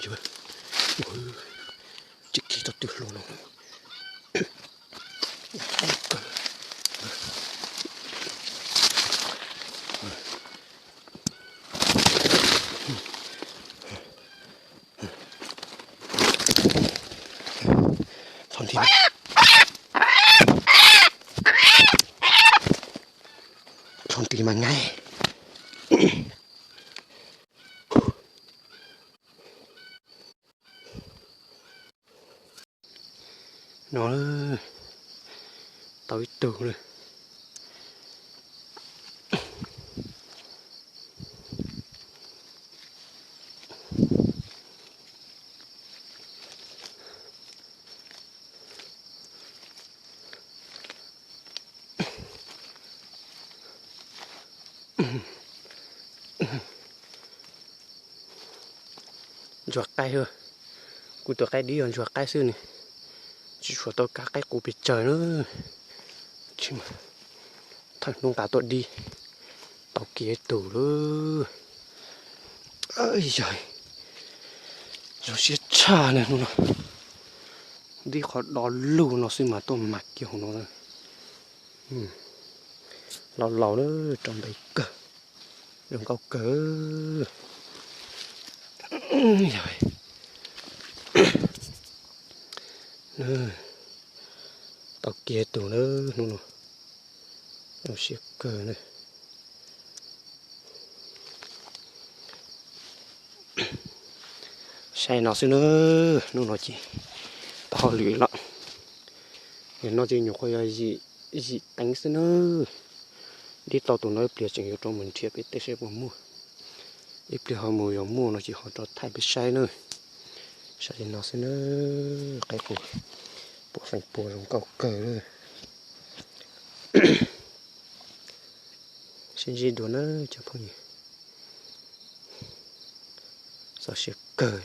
Tsis kiv tau twg hlo no. Txhob nti, txhob nti mas nyaib. No, tau ib tug lawm. Ntsuag qaib, kuv tus qaib dib yog ntsuag qaib xwb ne, tsis tshua tau kav qaib qus pes tsawg na. Thaum hnub nqa tuaj dib, tau kiag tus lawm. Yog, zoo siab tshaj na hnub no, dib qhov do lug no xwb mas tuaj mas kiag hauv no. Laus laus na, rau npe kawg, zoo nkauj kawg. Tau kiag tus na hnub no, zoo siab kawg na. Saib no xwb na, hnub no ces tau hauj lwm lawm. Nim no ces nyuam qhuav yog yim teev xwb na. Dib tau tus no ib pliag tseem yuav rov mus nrhiav pem teb saib puas muaj. Ib pliag ho mus yog muaj no ces ho rov thaij peb saib na. Saib li no xwb na, qaib qus puas feem pua zoo nkauj kawg. Sib ntsib dua na cov phooj ywg, txaus siab kawg.